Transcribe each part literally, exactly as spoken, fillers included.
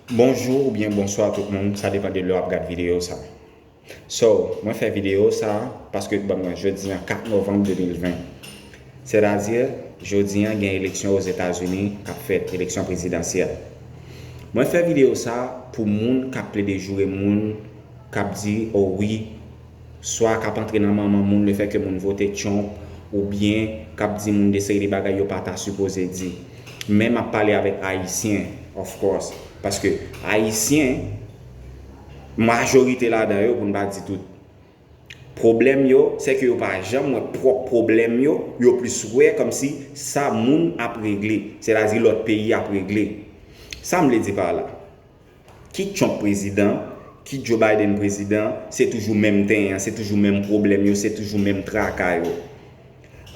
Bonjou oubyen bonswa tout moun, sa depann de lè w ap gad videyo sa. So, mwen fè videyo sa paske, ban mwen, jodi a kat novanm de mil ven. Sètadi, jodi a gen eleksyon Ozetazini k ap fèt, eleksyon prezidansyèl. Mwen fè videyo sa pou moun k ap plede joure moun, k ap di, "O wi, swa k ap antre nan manman moun lefètke moun vote Trump, oubyen k ap di moun de seri de bagay yo pa ta sipoze di." Men m ap pale avèk Ayisyen, of course, paske Ayisyen, majorite ladan yo, pou n pa di tout, pwoblèm yo, se ke yo pa janm wè pwòp pwoblèm yo, yo plis wè kòmsi sa moun ap regle, sètadi lòt peyi ap regle. Sa m vle di pa la? Ki Trump prezidan, ki Joe Biden prezidan, se toujou menm ten an, se toujou menm pwoblèm yo, se toujou menm traka yo.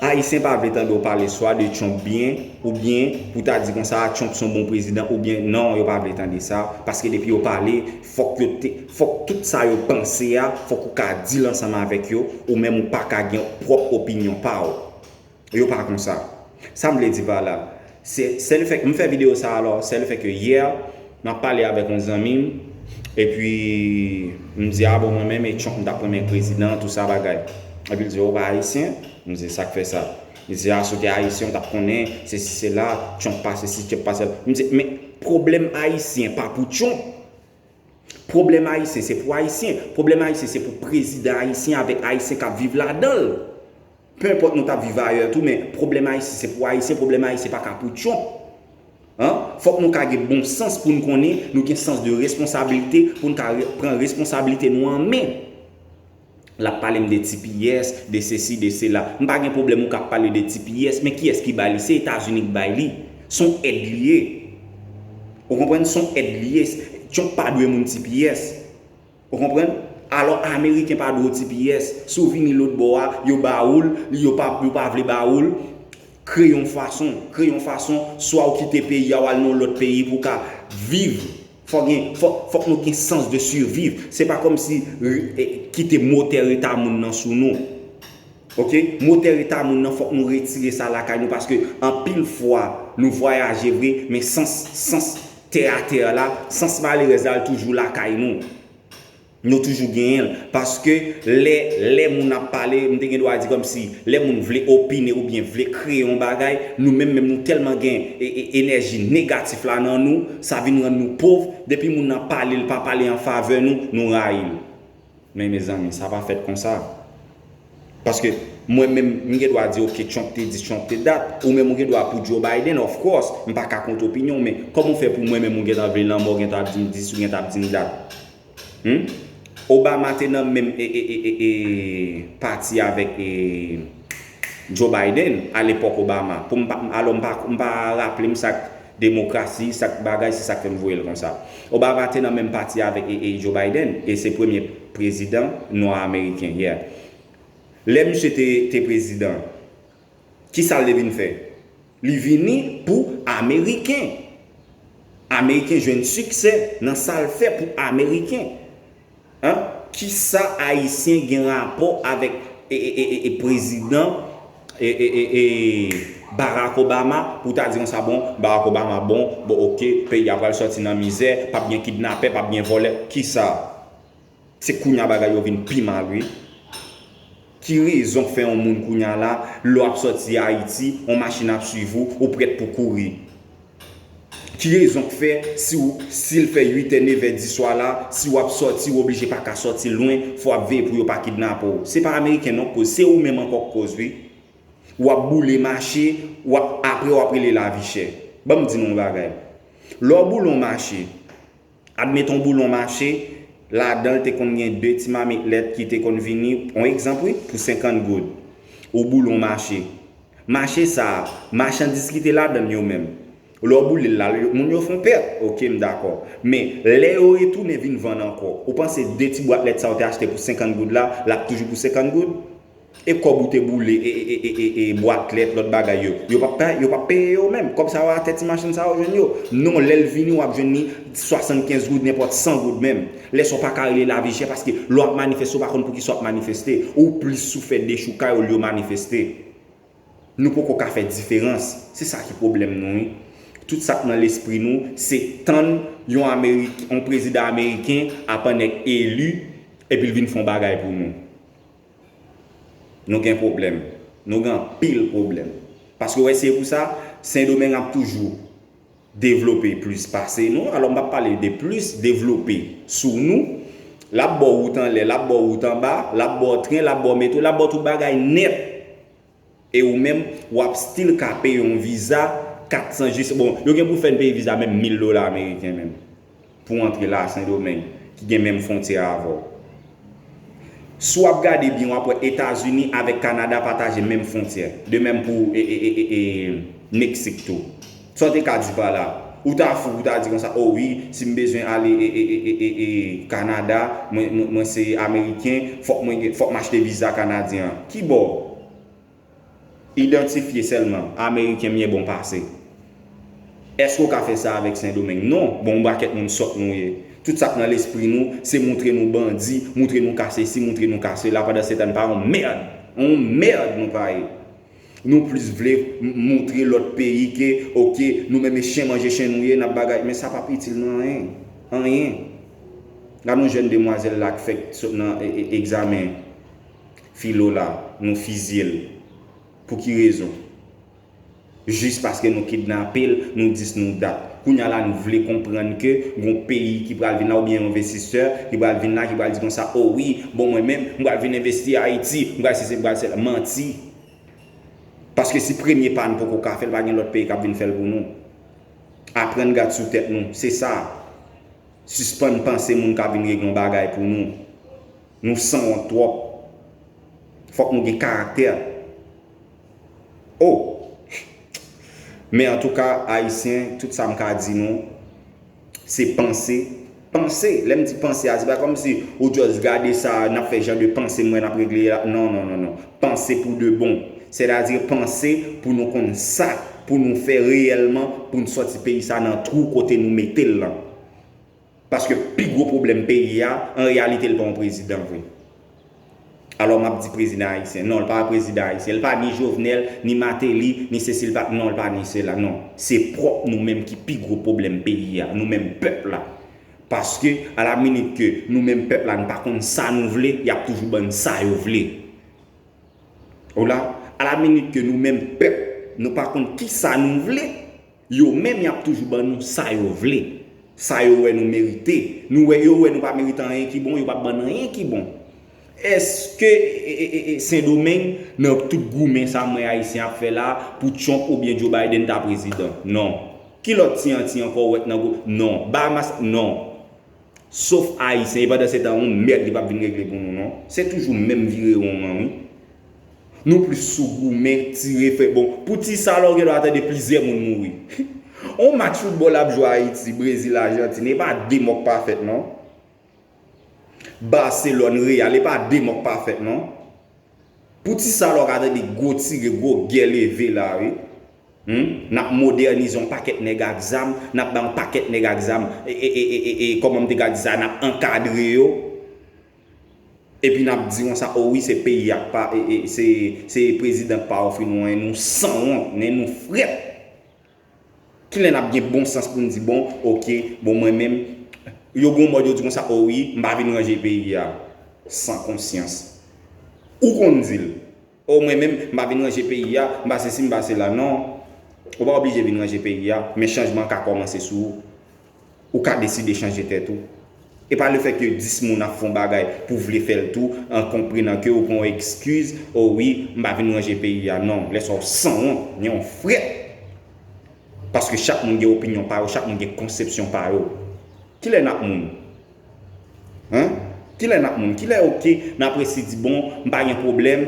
Ayisyen pa vle tande w pale swa de Trump byen, oubyen pou ta di konsa, "Ah, Trump se yon bon prezidan," oubyen non, yo pa vle tande sa, paske depi yo pale, fòk yo te, fòk tout sa yo panse a, fòk ou ka di l ansanm avèk yo, ou menm ou pa ka gen pwòp opinyon pa w. Yo pa konsa. Sa m vle di pa la, se, se lefèt, m fè videyo sa alò, se lefètke yè, m ap pale avèk yon zanmi m, epi m di, "Ah bon, mwen menm e Trump, m t ap renmen prezidan, tout sa bagay." Epi l di, "Ou pa ayisyen?" M di, "Sa k fè sa?" Li di, "Ah, si w te ayisyen, w t ap konnen, se si se la, Trump pa se si, Trump pa se la." M di, "Men pwoblèm ayisyen pa pou Trump." Pwoblèm ayisyen, se pou ayisyen. Pwoblèm ayisyen, se pou prezidan ayisyen avèk ayisyen k ap viv ladan l. Pe enpòt nou t ap viv ayè tou, men pwoblèm ayisyen, se pou ayisyen, pwoblèm ayisyen pa ka pou Trump. An? Fòk nou ka gen bon sans pou n konnen, nou gen sans de responsabilite, pou n ka re- pran responsabilite nou an men. L ap pale m de T P S, de sesi, de sela. M pa gen pwoblèm ou k ap pale de T P S, men kiyès ki bay li? Se Etazini k bay li. Se yon èd li ye. Ou konprann? Se yon èd li ye. Trump pa dwe moun T P S. Ou konprann? Alò, Ameriken pa dwe w T P S. Si w vini lòt bò a, yo ba ou l, yo pa, yo pa vle ba ou l. Kreye yon fason, kreye yon fason, swa w kite peyi a, w al nan yon lòt peyi pou w ka viv. Fò gen, fò, fòk nou gen sans de survivre. Se pa kòmsi, e, kite motè eta moun nan sou nou. Oke? Motè eta moun nan, fòk nou retire sa lakay nou, paske anpil fwa, nou vwayaje vre, men sans, sans tè a tè la, sans malerèz la, l toujou lakay nou. Nou toujou genyen l. Paske lè, lè moun ap pale, m te gen dwa di kòmsi, lè moun vle opine oubyen vle kreye yon bagay, nou menm menm nou tèlman gen e, e, enèji negatif la nan nou, sa vin rann nou pòv. Depi moun nan pale, l pa pale an favè nou, nou rayi l. Men mezanmi, sa pa fèt konsa. Paske mwen menm, m gen dwa di, "Ok, Trump te di, Trump te dat." Ou menm, ou gen dwa pou Joe Biden, of course. M pa ka kont opinyon w, men kòman w fè pou mwen menm, ou gentan vle lanmò, w gentan ap di m dis, ou gentan ap di m dat? Hmm? Obama te nan menm e, e, e, e, e, pati avèk e, Joe Biden, alepòk Obama. Pou m pa, alò, m pa, m pa raple m sa k demokrasi, sa k bagay, se sa k fè m voye l konsa. Obama te nan menm pati avèk e, e, Joe Biden, e se premye prezidan nwa ameriken, yeah. Lè misye te, te prezidan, kisa l te vin fè? Li vini pou Ameriken. Ameriken jwenn siksè nan sa l fè pou Ameriken. An? Kisa Ayisyen gen rapò avèk e, e, e, e, e prezidan e, e, e, e Barack Obama pou ta di konsa, bon, Barack Obama bon, bon, oke, peyi a pral sòti nan mizè, p ap gen kidnapè, p ap gen vòlè, kisa? Se kounye a bagay yo vin pi mal, wi. Ki rezon k fè yon moun kounye a la, lè w ap sòti Ayiti, yon machin ap swiv ou, ou prèt pou kouri? Ki rezon k fè, si w, si l fè uit è, nèf è, dis swa la, si w ap sòti, w oblije pa ka sòti lwen, fò w ap veye pou yo pa kidnape w? Se pa Ameriken non k koz, se ou menm ankò k koz, wi. W ap boule mache, w ap, apre w ap rele lavi chè. Ban m di nou yon bagay. Lè w boule yon mache, admeton w boule yon mache, ladan l te konn gen de ti mamit lèt ki te konn vini, yon egzanp wi, pou senkant goud. Ou boule yon mache. Mache sa a, machandiz ki te ladan l yo menm. Lè w boule l la, yo- moun yo fè yon pèt, oke, m dakò. Men, lè yo retounen vin vann ankò, ou panse de ti bwat lèt sa w te achte pou senkant goud la, l ap toujou pou senkant goud? E kòb ou te boule, e, e, e, e, e, e bwat lèt, lòt bagay yo. Yo p ap peye, yo p ap peye yo menm. Kòb sa yo atè ti machann sa yo jwenn yo. Non, lè l vini, w ap jwenn li swasannkenz goud, nenpòt san goud menm. Lè sa w pa ka rele lavi chè, paske lè w ap manifeste, w pa konn poukisa w ap manifeste. Ou plis sou fè dechoukay olye w manifeste. Nou poko ka fè diferans. Se sa ki pwoblèm nou, wi. Tout sa k nan lespri nou, se tann yon Amerik, yon prezidan ameriken ap annik eli, epi l vin fè yon bagay pou nou. Nou gen pwoblèm. Nou gen anpil pwoblèm. Paske w wè, se pou sa, Sendomeng ap toujou devlope plis pase nou. Alò, m p ap pale de plis, devlope sou nou. L ap ba w wout anlè, l ap ba w wout anba, l ap ba w tren, l ap ba w metwo, l ap ba w tout bagay nèt. E ou menm, w ap still ka peye yon viza kat san jis, bon, yo gen pou fè n peye viza menm mil dola ameriken menm pou antre la Sendomeng, ki gen menm fwontyè avè w. Si w ap gade byen, w ap wè Etazini avèk Kanada pataje menm fwontyè. De menm pou e, e, e, e, e, Meksik tou. Sa w te ka di pa la? Ou ta fou, ou ta di konsa, o wi, si m bezwen ale e, e, e, e, e, Kanada, mwen, mwen, mwen se Ameriken, fòk mwen, fòk m achte viza kanadyen an. Kibò? Idantifye sèlman, Ameriken m ye bon pase. Èske w ka fè sa avèk Sendomeng? Non, bon, yon pakèt moun sòt nou ye. Tout sa k nan lespri nou, se moutre nou bandi, moutre nou ka sesi, moutre nou ka sela, pandan se tan n pa yon mèd. Yon mèd nou pa ye. Nou plis vle m- moutre lòt peyi ke, oke, nou menm e chen manje chen nou ye, n ap bagay, men sa p ap itil nou anyen. Anyen. Gade yon jèn demwazèl la k fèk sot nan e- e- egzamen filo la, nou fizye l. Pou ki rezon? Jis paske nou kidnape l, nou di s nou dat. Kounye a la, nou vle konprann ke gon peyi ki pral vin la, oubyen yon envestisè ki pral vin la, ki pral di konsa, o wi, bon, mwen menm, m pral vin envesti Ayiti, m pral sesi, m pral sela. Manti. Paske si premye pa n poko ka fè l, pa gen lòt peyi k ap vin fè l pou nou. Aprann gad sou tèt nou, se sa. Sispann panse moun ka vin regle yon bagay pou nou. Nou sanwont twòp. Fòk nou gen karaktè. Oh! Men antouka, Ayisyen, tout sa m ka di nou, se panse. Panse, lè m di panse a, se pa kòmsi ou just gade sa, n ap fè jan de panse m wè n ap regle la. Non, non, non, non. Panse pou de bon. Sètadi panse pou nou konn sa pou nou fè reyèlman pou n sòti peyi sa nan twou kote nou mete l lan. Paske pi gwo pwoblèm peyi a, an reyalite, l pa yon prezidan vre. Alò, m ap di prezidan ayisyen. Non, l pa prezidan ayisyen. L pa ni Jovenel, ni Martelly, ni sesi, l pa, non, l pa ni sela. Non. Se pwòp nou menm ki pi gwo pwoblèm peyi a, nou menm pèp la. Paske, alaminit ke nou menm pèp la, nou pa konn sa nou vle, y ap toujou ban n sa yo vle. Ou la, alaminit ke nou menm pèp, nou pa konn ki sa nou vle, yo menm y ap toujou ban nou sa yo vle. Sa yo wè nou merite. Nou wè, yo wè nou pa merite anyen ki bon, yo p ap ban n anyen ki bon. Èske e, e, e, e, Sendomeng, nan tout goumen sa m wè Ayisyen ap fè la, pou Trump oubyen Joe Biden ta prezidan? Non. Ki lòt ti anti ankò w wè k nan gou-, non. Bahamas, non. Sof Ayisyen, e pandan se tan, yon mèd li p ap vin regle pou nou, non. Se toujou menm vire won an, wi. Nou plis sou goumen, tire, fè bon. Pou ti sa la, w gen dwa tande plizyè moun mouri. On match foutbòl ap jwe Ayiti, Brezil, Ajantin, e pa de mò k pa fèt, non. Baselòn, Real, e pa de mò k pa fèt, non. Pou ti sa la, w ka tande gwo tire, gwo gè leve la, wi. Hmm? N ap modènize yon pakèt nèg ak zam, n ap bay yon pakèt nèg ak zam, e, e, e, e, e, e, kòman m te ka di sa, n ap ankadre yo. Epi n ap di konsa, o wi, se peyi a k pa, e, e, se, se prezidan k pa ofri nou anyen, nou sanwont, men nou frèt. Kilè n ap gen bon sans pou n di, bon, oke, bon, mwen menm, yo gon mòd yo di konsa, o wi, m pa vin ranje peyi a. San konsyans. Ou konn di l. O mwen menm, m pa vin ranje peyi a, m pa sesi, m pa sela. Non. Ou pa oblije vin ranje peyi a, men chanjman ka kòmanse sou ou. Ou ka deside chanje tèt ou. E pa lefèt ke dis moun ap fè yon bagay pou vle fè l tou, an konprenan ke ou pran yon ekskiz, o wi, m pa vin ranje peyi a. Non, lè sa w sanwont, men yon frèt. Paske chak moun gen opinyon pa yo, chak moun gen konsepsyon pa yo. Kilè n ap moun? Hen? Kilè n ap moun? Kilè, oke, n ap resi di, bon, m pa gen pwoblèm,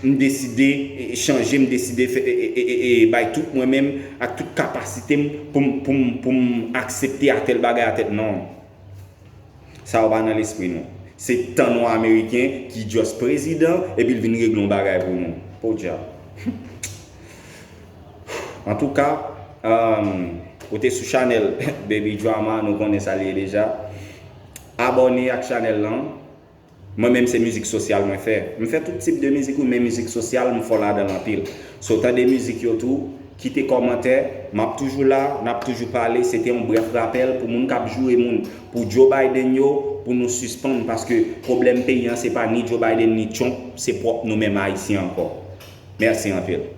m deside, e, e, chanje, m deside fè, e, e, e, e, e, bay tout mwen menm ak tout kapasite m pou m, pou m, pou m aksepte a tèl bagay, a tèl, non. Sa yo pa nan lespri nou. Se tann yon Ameriken ki just prezidan, epi l vin regle yon bagay pou nou. Podyab. Antouka, um, ou te sou chanèl Baby Drama, nou konnen sa l ye deja. Abòne ak chanèl lan. Mwen menm se mizik sosyal mwen fè. M fè tout tip de mizik, wi, men mizik sosyal, m fò ladan l anpil. So, tande mizik yo tou, Kite kòmantè, m ap toujou la, n ap toujou pale. Se te yon brèf rapèl pou moun k ap joure moun pou Joe Biden yo, pou nou sispann, paske pwoblèm peyi an se pa ni Joe Biden ni Trump, se pwòp nou menm Ayisyen ankò. Mèsi anpil.